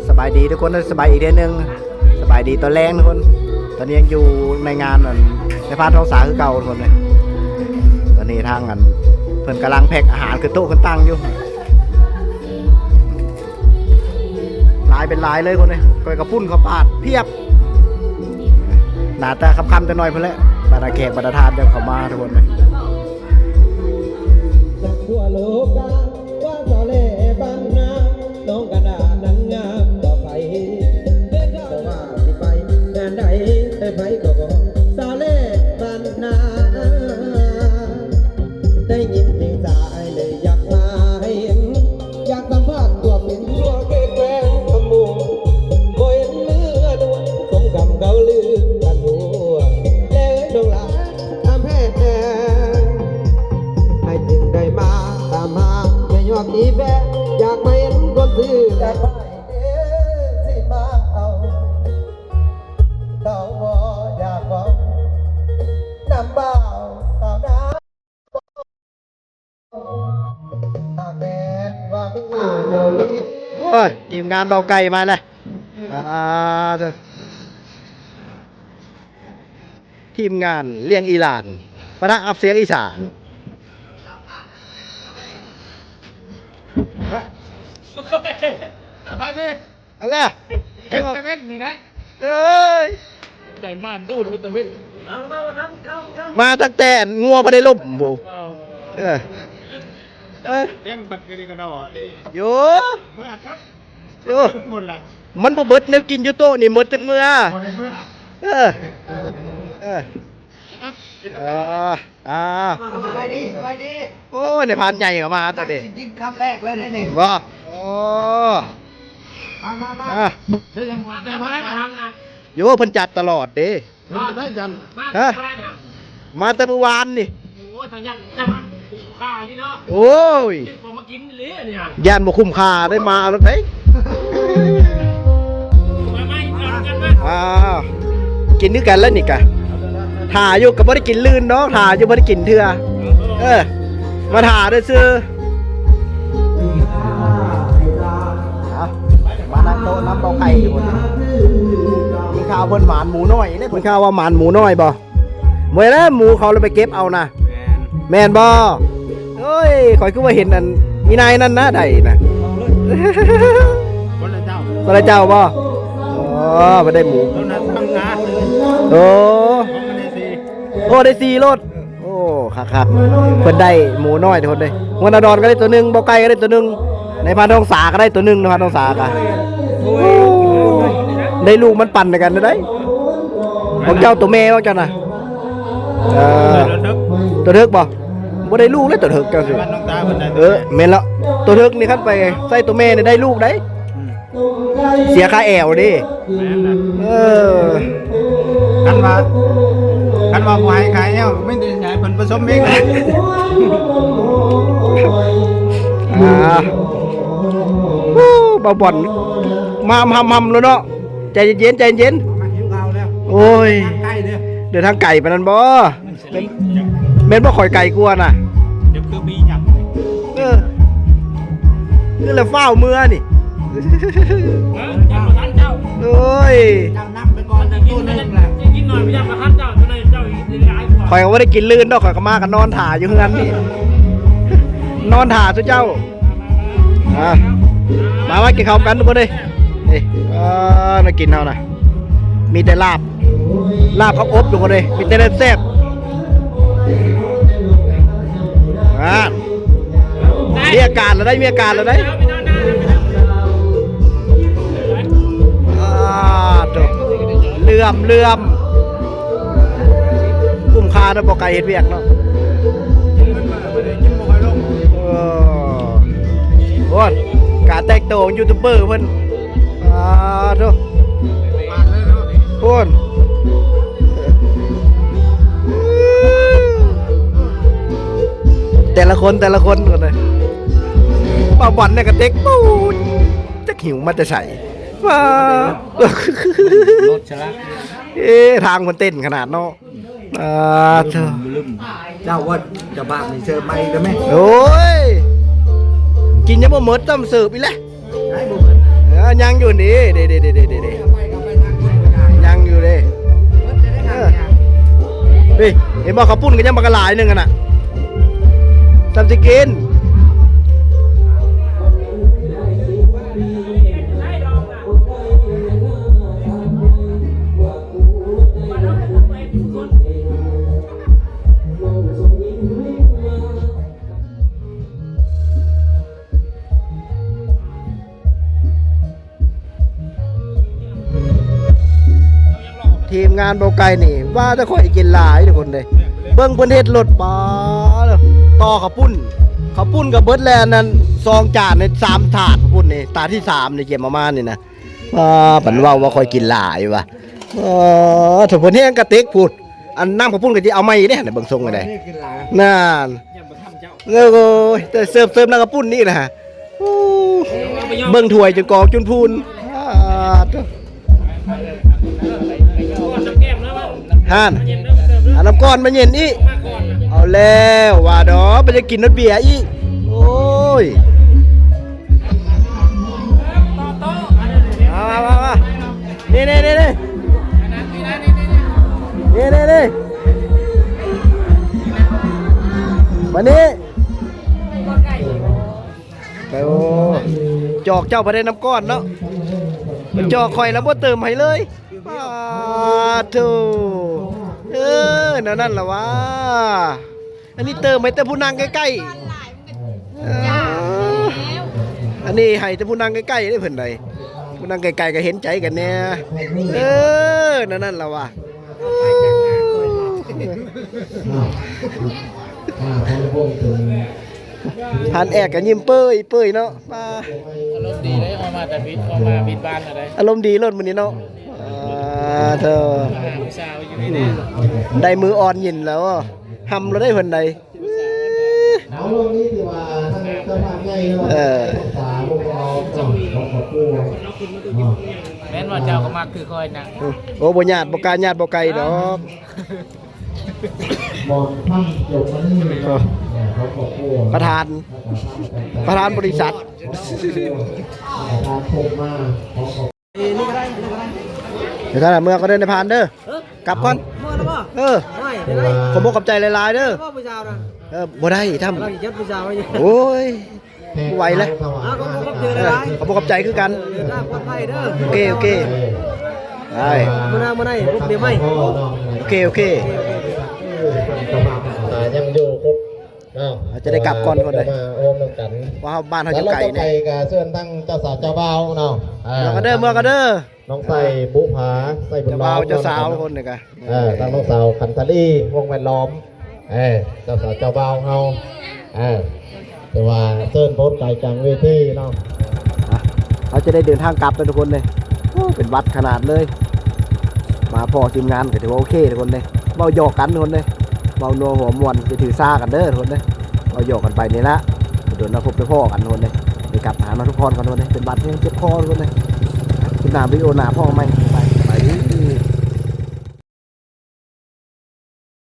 ສະບາຍດີທຸກຄົນ ສະບາຍອີກເທື່ອໜຶ່ງ ສະບາຍດີຕອນແລງທຸກຄົນ. ຕອນນີ້ຍັງຢູ່ໃນງານອັນ ໃນພານທອງສາຄືເກົ່າທຸກຄົນເລີຍ. ຕອນນີ້ທາງອັນ ເພິ່ນກຳລັງແພັກອາຫານຂຶ້ນໂຕະຂຶ້ນຕັ່ງຢູ່. ຫຼາຍເປັນຫຼາຍເລີຍຄົນເລີຍ ກ້ອຍກະປຸ້ນ ເຂົ້າປາດພຽບ. ໜ້າຕາຄ່ຳໆຈັກໜ້ອຍພຸ້ນແຫຼະ ບັນດາແຂກບັນດາທ່ານຈະເຂົ້າມາທຸກຄົນເລີຍ. ໄດ້ຍິນເພງສາຍເລີຍຢາກມາເຫັນ ຢາກສຳພາດຕົວເປັນຕົວເກດແກງຂະໝູ ບໍ່ເຫັນເມືອດວນ ສົມຄຳເຂົາລືກັນທົ່ວ ແລເອີຍນ້ອງຫຼາ ອຳແພ ໃຫ້ຈຶ່ງໄດ້ມາຕາມຫາແມ່ຍອດອີແບ ຢາກມາເຫັນຄົນຊື່ ຢາກມາເຫັນເດ້ ຊິມາເອົາ ເຂົາບໍ່ຢາກເວົ້ານຳບ່າວສາວນາ. ໂອ້ຍ ທີມງານເບົາໄກ່ມາແລ້ວ ອ່າ ທີມງານລ້ຽງອີ່ຫຼານ ປະທະອັບສຽງອີສານ ອັນແລະ ເຮັດຕາເວັນນີ້ນະ ເອີຍ ໃຈມານດູດເຮັດຕາເວັນ ມາຕັ້ງແຕ່ງົວບໍ່ໄດ້ລົມພຸ້ນ ເອີ ເອີ ເຕັມບັດນີ້ກະດອກ ໂຍ ໂຍ ໝົດລະ ມັນບໍ່ເບິດແນວກິນຢູ່ໂຕະນີ້ ໝົດຈັກເມືອ ເອີ ເອີ ອ່າ ອ່າ ສະບາຍດີ ສະບາຍດີ ໂອ້ຍ ນາຍພານໃຫຍ່ກະມາຕອນນີ້ ກິນຄຳແລກເລີຍນີ້ ບໍ່ ໂອ້ ມາ ມາ ມາ ອ່າ ໂຍ ເພິ່ນຈັດຕະຫຼອດເດ້ ມາໄດ້ຈັນ ຮະ ມາແຕ່ມື້ວານນີ້ ໂອ້ຍ ທາງຍັງ ໂອ້ຍ ຢ້ານບໍ່ຄຸ້ມຄ່າໄດ້ມາແລ້ວເດ້ ອ່າ ກິນຄືກັນແລ້ວນີ້ກະ ຖ້າຢູ່ກະບໍ່ໄດ້ກິນລື່ນດອກ ຖ້າຢູ່ບໍ່ໄດ້ກິນເທື່ອ ເອີ ມາຖ້າຊື່ໆ ມານັ່ງໂຕະນຳເບົາໄກ່ຢູ່ພຸ້ນ ໄດ້ຍິນຂ່າວເພິ່ນໝານໝູນ້ອຍເດ້ ໄດ້ຍິນຂ່າວວ່າໝານໝູນ້ອຍບໍ່? ບໍ່ແລ້ວ ໝູເຂົາລະໄປເກັບເອົານະ ແມ່ນ ແມ່ນບໍ່? ໂອ້ຍ ຂ້ອຍຄືວ່າເຫັນອັນ ອີນາຍນັ້ນນະ ໄດ້ນະ ຄົນລະເຈົ້າ ຄົນລະເຈົ້າບໍ່? ອໍ ບໍ່ໄດ້ໝູ ໂອ້ ໂອ້ ໄດ້ສີ່ໂລດ ໂອ້ ຄັກໆ ເພິ່ນໄດ້ໝູນ້ອຍທຸກຄົນເດ້ ຫົວໜ້າດອນກະໄດ້ໂຕໜຶ່ງ ເບົາໄກ່ກະໄດ້ໂຕໜຶ່ງ ນາຍພານທອງສາກະໄດ້ໂຕໜຶ່ງ ນາຍພານທອງສາກະ ໂອ້ ໄດ້ລູກມັນປັ່ນໃສ່ກັນໄດ້ ຂອງເຈົ້າໂຕແມ່ບໍ່ເຈົ້ານະ? ເອີ ໂຕເຖິກບໍ່? ບໍ່ໄດ້ລູກເລີຍໂຕເຖິກຈັ່ງຊີ້ ເອີ ແມ່ນແລ້ວ ໂຕເຖິກນີ້ຄັນໄປໃສ່ໂຕແມ່ນີ້ໄດ້ລູກໄດ໋ ອືມ ເສຍຄ່າແອວເດ້ ແມ່ນນະ ເອີ ຄັນວ່າ ຄັນວ່າບໍ່ໃຫ້ຂາຍແອວ ມີແຕ່ໃຫ້ເພິ່ນປະສົມເອງ ອ່າ ໂອ້ ບ່າວບອນ ມາຮຳໆແລ້ວເນາະ ໃຈເຢັນໆ ໃຈເຢັນໆ ໂອ້ຍ ເດີນທາງໄກປານນັ້ນບໍ່? ແມ່ນ ແມ່ນບໍ່? ຂ້ອຍໄກກວ່ານະ ເອີ ຄືລະຟ້າວເມືອນີ້ ໂອ້ຍ ຂ້ອຍກະບໍ່ໄດ້ກິນລື່ນດອກ ຂ້ອຍກະມາກະນອນຖ້າຢູ່ເຮືອນນີ້ ນອນຖ້າຊຸເຈົ້າ. ອ່າ ມາ ມາກິນເຂົ້າກັນທຸກຄົນເອີຍ ນີ້ ເອີ ແນວກິນເຮົານະ ມີແຕ່ລາບ ລາບກັບອົບທຸກຄົນເອີຍ ມີແຕ່ແຊບໆ ອ່າ ມີອາກາດລະໄດ໋ ມີອາກາດລະໄດ໋ ອ່າ ໂທ້ ເຫຼື້ອມ ເຫຼື້ອມ ຄຸ້ມຄ່າເນາະ ບໍ່ໄກເຮັດວຽກເນາະ ເອີ ໂອ້ຍ ການແຕ່ງໂຕຂອງຢູທູບເບີເພິ່ນ ອ່າ ໂທ້ ໂພດ ແຕ່ລະຄົນ ແຕ່ລະຄົນ ຄົນໃດ ບ່າວບອນນີ້ກະເຕັກ ປູ ຈັກຫິວມາແຕ່ໃສ ວ້າ ລົດສະລະ ເອ ທາງມັນເຕັ້ນຂະໜາດເນາະ ອ່າ ເຈົ້າວ່າເຈົ້າພາບນີ້ເສີບໃໝ່ໄດ້ໄໝ? ໂອ້ຍ ກິນຍັງບໍ່ໝົດ ຕ້ອງເສີບອີກແຫຼະ ໃຊ້ບໍ່ໝົດ ເອີ ອ່າ ຍັງຢູ່ນີ້ ເດ້ໆໆໆໆ ຍັງຢູ່ເດ້. ເອີ ນີ້ ເຫັນບໍ່ ເຂົ້າປຸ້ນກໍຍັງບັກຫຼາຍໜຶ່ງຫັ້ນນະ ສ່ຳຊິກິນ. ທີມງານເບົາໄກ່ນີ້ ວ່າແຕ່ຂ້ອຍກິນຫຼາຍທຸກຄົນເດ້. ເບິ່ງເພິ່ນເຮັດລົດ ປາ ຕໍ່ເຂົ້າປຸ້ນ ເຂົ້າປຸ້ນກໍເບິດແລ້ວ. ອັນນັ້ນ ສອງຈານນີ້ ສາມຖາດ ເຂົ້າປຸ້ນນີ້ ຖາດທີສາມນີ້ ກຽມເອົາມານີ້ນະ. ປາ ເພິ່ນເວົ້າວ່າຂ້ອຍກິນຫຼາຍວ່າ ເອີ ຖ້າເພິ່ນແຮງກະຕິກພຸ້ນ ອັນນ້ຳເຂົ້າປຸ້ນກໍຊິເອົາໃໝ່ເດ້ ເບິ່ງຊົງກໍໄດ້. ນີ້ກິນຫຼາຍ ນັ້ນ ເອີ ໂອ້ຍ ແຕ່ເສີບ ເສີບນ້ຳເຂົ້າປຸ້ນນີ້ນະ. ໂອ້ ເບິ່ງຖ້ວຍຈົນກອງຈຸນພຸ້ນ ປາໂທ້ ຫັ້ນ ເອົານ້ຳກ້ອນມາເຢັນອີກ. ເອົາແລ້ວວ່າດອກ ມັນຈະກິນຮອດເບຍອີກ. ໂອ້ຍ ມາ ມາ ມາ ມາ ນີ້ ນີ້ ນີ້ ນີ້ ນີ້ ນີ້ ນີ້ ມານີ້. ໂອ້ ຈອກເຈົ້າບໍ່ໄດ້ນ້ຳກ້ອນເນາະ ມັນຈອກຂ້ອຍແລ້ວບໍ່ເຕີມໃຫ້ເລີຍ. ປາໂທ້ ເອີ ແນວນັ້ນລະວ່າ. ອັນນີ້ເຕີມໃຫ້ແຕ່ຜູ້ນັ່ງໃກ້ໆ ເອີ ອັນນີ້ໃຫ້ແຕ່ຜູ້ນັ່ງໃກ້ໆເດ້ເພິ່ນໃດ ຜູ້ນັ່ງໃກ້ໆກໍເຫັນໃຈກັນແດ່. ເອີ ແນວນັ້ນລະວ່າ. ທ່ານແອດກໍຍິ້ມເປີຍໆເນາະ ປາ ອາລົມດີເດ້ ອອກມາແຕ່ບິດ ອອກມາບິດບ້ານເລີຍ ອາລົມດີໂລດມື້ນີ້ເນາະ. ອ່າ ເທີ ມາຫາຜູ້ສາວຢູ່ນີ້ເດ້ ໄດ້ມືອ່ອນເຢັນແລ້ວ ຫຳແລ້ວໄດ້ເພິ່ນໃດ. ເອົາ ເລື່ອງນີ້ຖືວ່າທາງເຈົ້າພາບໃຫຍ່ເນາະ ເອີ ປຶກສາພວກເຮົາເນາະ ຂອງຄອບຄົວເນາະ. ແມ່ນວ່າເຈົ້າກໍມັກຄືຂ້ອຍນະ. ໂອ້ ບໍ່ຍາດ ບໍ່ກ້າຍາດບໍ່ໄກດອກ. ໝອນພັນຈົບມານີ້ເນາະ ຂອງຄອບຄົວ ປະທານ ປະທານບໍລິສັດ ປະທານໂຄງມາຂອງຄອບ ນີ້ກໍໄດ້ ນີ້ກໍໄດ້ ເດີທ່ານ ເມືອກ່ອນເດີນາຍພານເດີ ເອີ ກັບກ່ອນ ເມືອແລ້ວບໍ່? ເອີ ໂອ້ຍ ຂອບອົກຂອບໃຈຫຼາຍໆເດີ ບໍ່ຜູ້ສາວນະ. ເອີ ບໍ່ໄດ້ທຳ ກຳລັງຊິຈັດຜູ້ສາວຢູ່. ໂອ້ຍ ບໍ່ໄຫວແລ້ວ ເອົາ ຂອບອົກຂອບໃຈຫຼາຍໆ ຂອບອົກຂອບໃຈຄືກັນ ເດີນທາງປອດໄພເດີ. ໂອເຄ ໂອເຄ ໄດ້ ມື້ໜ້າ ມື້ໃດພົບກັນໃໝ່. ໂອເຄ ໂອເຄ ອ່າ ຍັງຢູ່ຄົບ ເນາະ ເຮົາຈະໄດ້ກັບກ່ອນ ກ່ອນເດ້ ມາໂຮມນຳກັນ ວ່າເຮົາ ບ້ານເຮົາຢູ່ໄກແດ່. ແລ້ວຕໍ່ໄປກໍເຊີນທັງເຈົ້າສາວເຈົ້າບ່າວເນາະ ເອີ ເມືອກັນເດີ ເມືອກັນເດີ ນ້ອງໄຊບຸພາ ໄຊບຸນລ້ອມ ເຈົ້າບ່າວເຈົ້າສາວຄົນນີ້ກະ ເອີ ທັງນ້ອງສາວຂັນທະລີ ວົງແວດລ້ອມ ເອີ ເຈົ້າສາວເຈົ້າບ່າວເຮົາ ເອີ ຖືວ່າເຊີນໂພດໄກກາງເວທີເນາະ. ອ່ະ ເຮົາຈະໄດ້ເດີນທາງກັບແລ້ວທຸກຄົນເດ້. ໂອ້ ເປັນຫວັດຂະໜາດເລີຍ. ມາພໍ້ທີມງານກໍຖືວ່າໂອເຄທຸກຄົນເດ້. ເວົ້າຫຍອກກັນທຸກຄົນເດ້. ເວົ້ານົວຫົວມ່ວນ ຢ່າຖືສາກັນເດີທຸກຄົນເດ້. ເວົ້າຫຍອກກັນໄປນີ້ລະ. ໂດນມາພົບໄດ້ພໍ້ກັນທຸກຄົນເດ້. ໄດ້ກັບຫານອນພັກຜ່ອນກ່ອນທຸກຄົນເດ້. ເປັນຫວັດແຮງເຈັບຄໍທຸກຄົນເດ້. ຄລິບໜ້າ ວິດີໂອໜ້າພໍ້ກັນໃໝ່. ບາຍບາຍ.